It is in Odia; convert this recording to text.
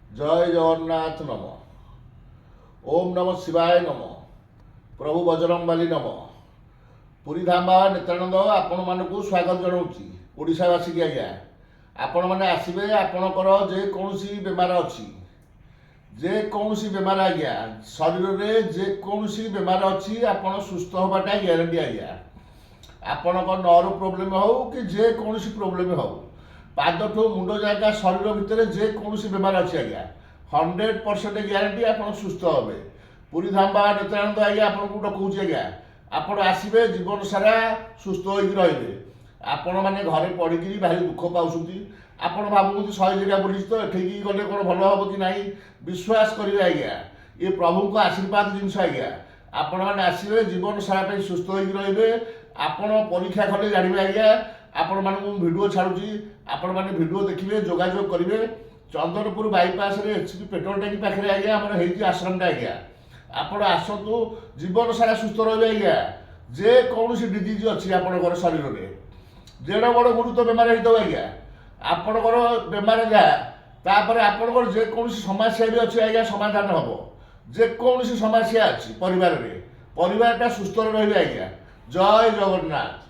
ଜୟ ଜଗନ୍ନାଥ ନମ। ଓମ୍ ନମ ଶିବାୟ ନମ। ପ୍ରଭୁ ବଜରଙ୍ଗବାଲି ନମ। ପୁରୀ ଧାମ ବାବା ନିତ୍ୟାନନ୍ଦ ଆପଣମାନଙ୍କୁ ସ୍ୱାଗତ ଜଣାଉଛି ଓଡ଼ିଶାବାସୀକି। ଆଜ୍ଞା, ଆପଣମାନେ ଆସିବେ। ଆପଣଙ୍କର ଯେକୌଣସି ବେମାର ଅଛି, ଯେକୌଣସି ବେମାର ଆଜ୍ଞା, ଶରୀରରେ ଯେକୌଣସି ବେମାର ଅଛି, ଆପଣ ସୁସ୍ଥ ହେବାଟା ଗ୍ୟାରେଣ୍ଟି ଆଜ୍ଞା। ଆପଣଙ୍କ ନର୍ଭ ପ୍ରୋବ୍ଲେମ୍ ହେଉ କି ଯେକୌଣସି ପ୍ରୋବ୍ଲେମ୍ ହେଉ, ପାଦଠୁ ମୁଣ୍ଡ ଯାଏକା ଶରୀର ଭିତରେ ଯେକୌଣସି ବେମାର ଅଛି ଆଜ୍ଞା, 100% ଗ୍ୟାରେଣ୍ଟି ଆପଣ ସୁସ୍ଥ ହେବେ। ପୁରୀ ଧାମ ବାବା ନିତ୍ୟାନନ୍ଦ ଆଜ୍ଞା ଆପଣଙ୍କୁ ଡକଉଛି ଆଜ୍ଞା। ଆପଣ ଆସିବେ, ଜୀବନ ସାରା ସୁସ୍ଥ ହୋଇକି ରହିବେ। ଆପଣମାନେ ଘରେ ପଡ଼ିକିରି ଭାରି ଦୁଃଖ ପାଉଛନ୍ତି। ଆପଣ ଭାବୁଛନ୍ତି, 100 ଜାଗା ବୁଲିଛି ତ, ଏଠିକି ଗଲେ କ'ଣ ଭଲ ହେବ କି ନାହିଁ? ବିଶ୍ୱାସ କରିବେ ଆଜ୍ଞା, ଏ ପ୍ରଭୁଙ୍କ ଆଶୀର୍ବାଦ ଜିନିଷ ଆଜ୍ଞା। ଆପଣମାନେ ଆସିବେ, ଜୀବନ ସାରା ପାଇଁ ସୁସ୍ଥ ହୋଇକି ରହିବେ। ଆପଣ ପରୀକ୍ଷା କଲେ ଜାଣିବେ ଆଜ୍ଞା। ଆପଣମାନଙ୍କୁ ମୁଁ ଭିଡ଼ିଓ ଛାଡ଼ୁଛି, ଆପଣମାନେ ଭିଡ଼ିଓ ଦେଖିବେ, ଯୋଗାଯୋଗ କରିବେ। ଚନ୍ଦନପୁର ବାଇପାସରେ HP petrol ଟ୍ୟାଙ୍କ ପାଖରେ ଆଜ୍ଞା ଆମର ହେଇଛି ଆଶ୍ରମଟା। ଆଜ୍ଞା, ଆପଣ ଆସନ୍ତୁ, ଜୀବନ ସାରା ସୁସ୍ଥ ରହିବେ ଆଜ୍ଞା। ଯେକୌଣସି ଡିଜିଜ୍ ଅଛି ଆପଣଙ୍କର ଶରୀରରେ, ଯେଡ଼େ ବଡ଼ ଗୁରୁତ୍ୱ ବେମାର ହେଇଥାଉ ଆଜ୍ଞା, ଆପଣଙ୍କର ବେମାର ଯାହା, ତାପରେ ଆପଣଙ୍କର ଯେକୌଣସି ସମସ୍ୟା ବି ଅଛି ଆଜ୍ଞା, ସମାଧାନ ହେବ। ଯେକୌଣସି ସମସ୍ୟା ଅଛି ପରିବାରରେ, ପରିବାରଟା ସୁସ୍ଥରେ ରହିବେ ଆଜ୍ଞା। ଜୟ ଜଗନ୍ନାଥ।